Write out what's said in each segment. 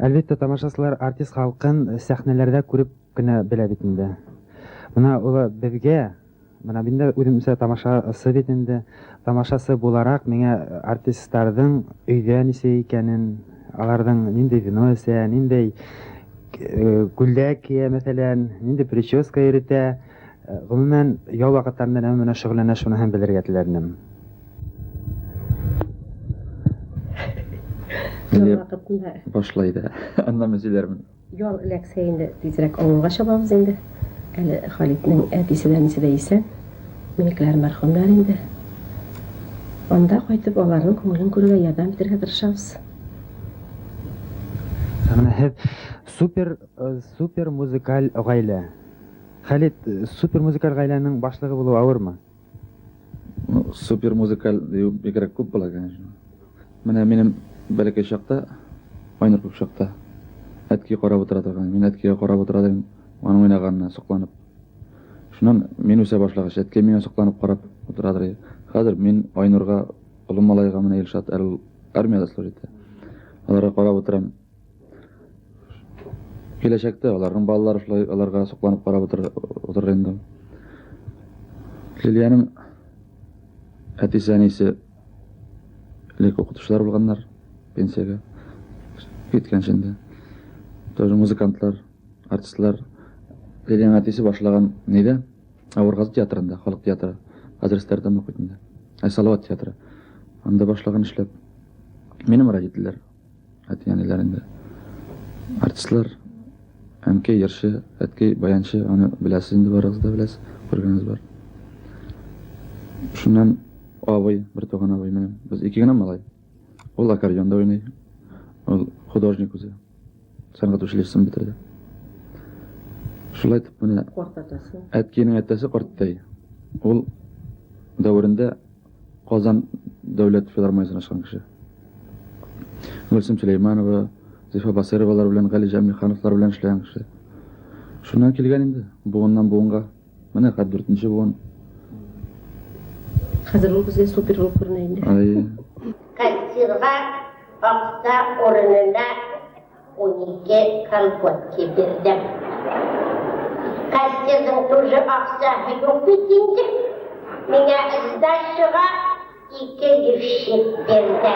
Әлбәттә, тамашачылар артист халкын сәхнәләрдә күреп кенә белә бит инде. Менә ул безгә, менә мин дә үземчә тамашасы бит инде, тамашасы буларак миңа артистларның өйдә ничек икәнен, аларның нинди вино эчә, нинди күлдәк кия, мәсәлән, нинди прическа йөртә, гомумән, ял вакытларында нәмә белән шөгыльләнә, шуны һәм белергә теләр идем. Ял вакытында. Башлай да. Аннан мин сөйләрмен. Ял эләксә инде тизрәк авылга чабабыз инде. Әле Халитнең әтисе дә әнисе дә исән. Минекеләр мәрхүмнәр инде. Анда кайтып аларның күңелен күрергә ярдәм итәргә тырышабыз. Менә һеҙ супер, э, супер музыкаль гаилә. Халит, э, супер музыкаль гаиләнең башлыгы булу авырмы? Ну, супер музыкаль дию бигрәк күп була, конечно. Менә минем бәләкәй чакта, Айнур күп чакта әткәй карап утыра торган. Мин әткәйгә карап утыра идем, аның уйнаганына сокланып. Шуннан мин үсә башлагач, әткәй миңа сокланып карап утырадыр иде. Хәзер мин Айнурга, олы малайга менә Илшат әле ул армиядә служит итә. Аларга карап утырам. Киләчәктә аларның балалары шулай аларга сокланып карап утырыр, утырыр инде. Лилиянең әтисе, әнисе элек укытучылар булганнар, пенсиягә киткәнче инде. Тоже музыкантлар, артистлар. Лилиянең әтисе башлаган нидә? Авыргазы театрында, халык театры. Хәзер Стәртамак бит инде. Ә Салават театры. Анда башлаган эшләп. Минем родительләр Әти-әниләр инде артистлар. Әнкәй җырчы, әткәй баянчы, аны беләсез инде барыгыз да беләсез, күргәнегез бар. Шуннан абый, бер туган абый минем. Без ике генә малай. Ул аккордеонда уйный. Ул художник үзе. Сәнгать училищесын бетерде. Шулай итеп менә Картатасы. Әткәйнең әтәсе карттәй. Ул дәверендә Казан дәүләт филармониясен ачкан кеше. Гөлсем Сөләйманова, Зифа Басыйровалар белән, Гали Җәмлихановлар белән эшләгән кеше. Шуннан килгән инде, буыннан буынга. Менә хәзер дүртенче буын. Хәзер ул безгә супер булып күренә инде. Әйе. Кассирга акча урынына 12 колготки бирдем. Кассирның тоже акчасы юк бит инде. Миңа сдачага ике лифчик бирде.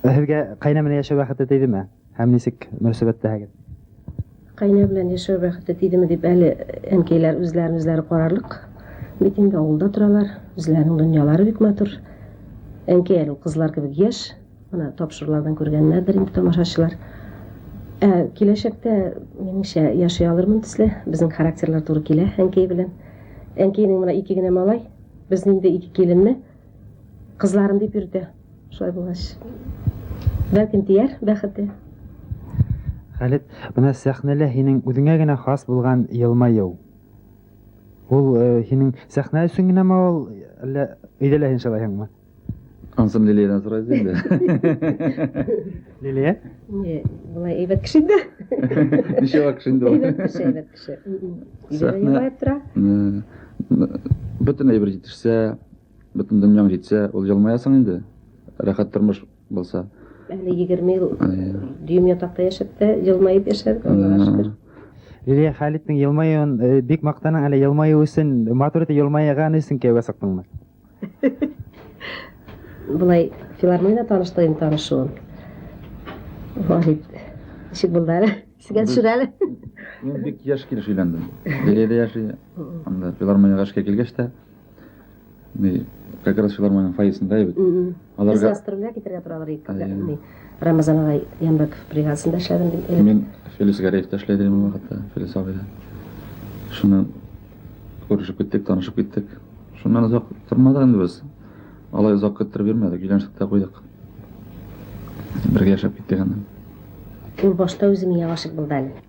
Һеҙгә ҡәйнә менән йәшәү бәхете тейҙеме? Һәм нисек мөнәсәбәттәһегеҙ? Кайнә белән яшәү бәхете тидеме дип әле әнкәйләр үзләрен үзләре карарлык. Бит инде авылда торалар, үзләренең дөньялары бик матур. Әнкәй әле ул кызлар кебек яшь. Менә тапшырулардан күргәннәрдер инде тамашачылар. Ә киләчәктә, минемчә, яши алырмын төсле. Безнең характерлар туры килә әнкәй белән. Әнкәйнең менә ике генә малай, безнең инде ике киленне кызларым дип йөртә. Шулай булгач, бәлкем тияр бәхете. Хәлит, менә сәхнәлә һинең үзеңә генә хас булган елмаю. Ул э, һинең сәхнә өчен генәме ул, әллә өйдә лә һин шулайһыңмы? Ансын Лилиядән сорайсыз инде. Лилия? Не, болай әйбәт кеше инде. Ничего кеше инде ул. Әйбәт кеше, әйбәт кеше. Өйдә дә елмаеп тора. Бөтен әйбер җитешсә, Бөтен дөньяң җитсә, ул елмаясың инде. Рәхәт тормыш булса. Әле 20 ел дөем ятакта яшәп тә елмаеп яшәдек, Аллага шөкер. Лилия Халитнең елмаюын э, бик мактаның, әле елмаю өчен, матур итеп елмайган өчен кияүгә чыктыңмы? Болай филармониядә таныштык инде танышуын. Халит, ничек булды әле? Исеңә төшер әле. Мин бик яшь килеш өйләндем. Лилия дә яшь иде. Анда филармониягә эшкә килгәч тә, Ни, как раз филармониянең фойесында бит. Аларга... Без гастрольгә китергә торалар идек. Ни, Рамазан агай Янбәков бригадасында эшләдем мин элек. Мин Фелис Гәрәевтә эшләдем ул вакытта, Фелис абыйда. Шуннан күрешеп киттек, танышып киттек. Шуннан озак тормадык инде без. Алай озак көттереп йөрмәдек, өйләнештек тә куйдык. Бергә яшәп киттек аннан. Ул башта үзе миңа гашыйк булды әле.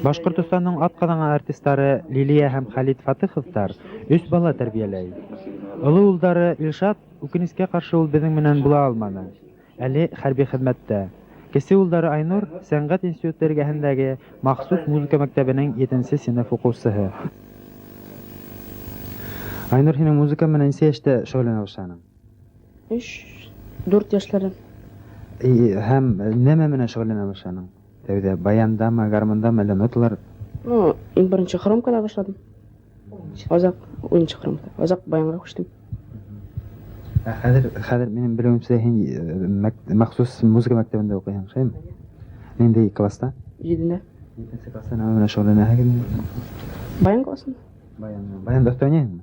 Башкортостанның атказанган артистлары Лилия һәм Халит Фатыховтар өч бала тәрбияләй. Олы улдары Илшат, үкенечкә каршы ул безнең белән була алмады. Әле хәрби хезмәттә. Кече улдары Айнур сәнгать институты эргәһендәге махсус музыка мәктәбенең 7 сыйныф укучысы. Айнур, һинең музыка белән ничә яшьтә шөгыльләнә башладың? Өч, 4 яшьләрдән. И, һәм нәмә менән шөгыльләнә башладың? Тәүдә баяндамы, гармондамы, әллә ноталар? Ну, иң беренче хромкада башладым. Азак уенчык хромкада. Азак баянга күчтем. Ә хәзер, хәзер минем белүемчә, һин махсус музыка мәктәбендә укыйсың, шулаймы? Нинди класста? Җидендә. Җиденче класста нәмә белән шөгыльләнәһегез? Баян классында. Баян. Баянда оста уйныйсыңмы?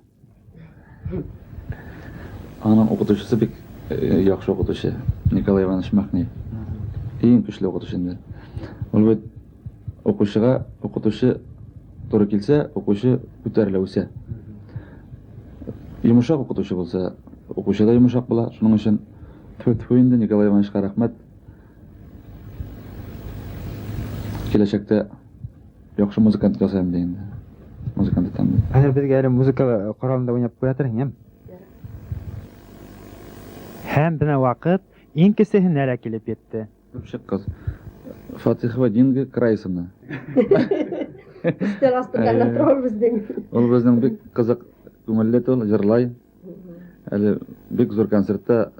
Аның укытучысы бик яхшы укытучы, Николай Иванович Махни. Иң көчле укытучы инде. Ул бит укучыга укытучы туры килсә, укучы күтәрелә, үсә. Йомшак укытучы булса, укучы да йомшак була. Шуның өчен тьфу-тьфу инде Николай Ивановичка рәхмәт. Киләчәктә яхшы музыкант ясыйм ди инде. Музыкант итәм ди. Хәзер безгә әле музыка коралында уйнап куя торың, яме? Һәм менә вакыт иң кесеһенә дә килеп җитте. Төпчек кыз. Фатихова Динга Крайсовна. Өстәл астында гына тора ул безнең. Ул безнең бик кызык, күңелле тул, җырлай. Әле бик зур концертта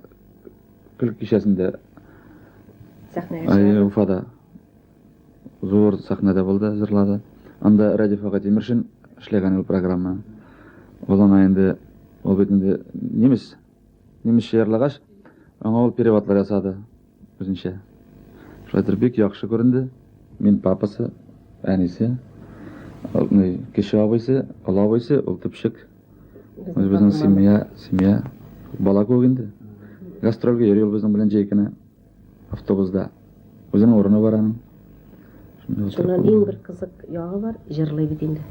көлке кичәсендә сәхнәгә чыгарды. Уфада зур сәхнәдә булды, җырлады. Анда Рәдиф ага Тимершин эшләгән ул программа. Ул аңа инде, ул бит инде немец, немецчә җырлагач, аңа ул переводлар ясады үзенчә. Шулай итеп бик яхшы күренде. Мин папасы, әнисе, кече абыйсы, олы абыйсы, ул төпчек. Үзебезнең семья, семья, бала күк инде. Гастрольгә йөри ул безнең белән җәй көне автобуста. Үзенең урыны бар аның. Шуннан иң бер кызык ягы бар, җырлый бит инде.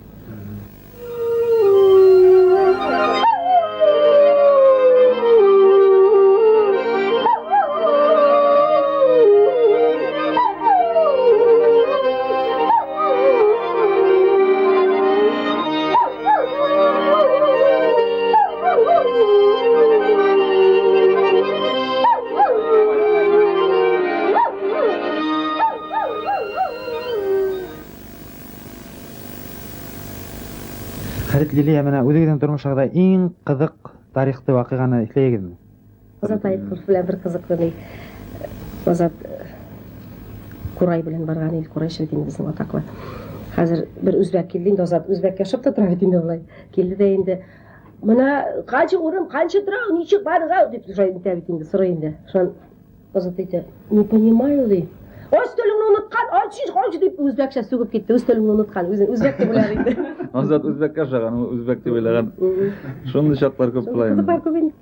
Хәлит Лилия, менә үзегезнең тормышыгызда иң кызык тарихты вакыйганы исләйегезме? Азат Аиткулов белән бер кызыклы ни. Азат Курай белән барган ил, Курайчы бит инде безнең атаклы. Хәзер бер үзбәк килде инде, Азат үзбәккә ошап та тора бит инде болай. Килде дә инде, менә канча урын, канча тора, ничек барырга дип шулай итә бит инде, сорый инде. Шуннан Азат әйтә, не понимаю, ди. Өстәлеңне оныткан, ачы, ачы дип үзбәкчә сүгеп китте. Өстәлеңне оныткан, үзен үзбәк дип уйлады инде. Азат үзбәккә ошаган, ул үзбәк дип уйлаган. Шундый чаклар күп була инде. Кызыклар күп инде.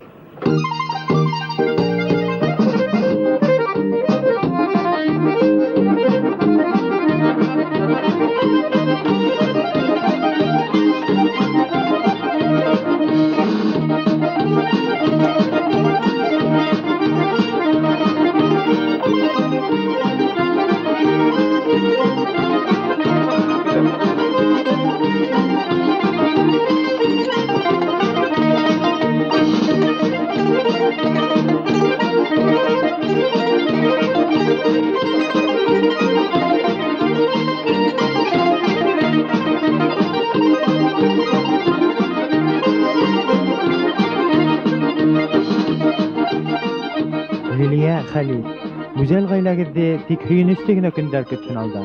Лилия Хәлил. Гүзәл гаиләгезде тик һөенечле генә көннәр көтсен алда.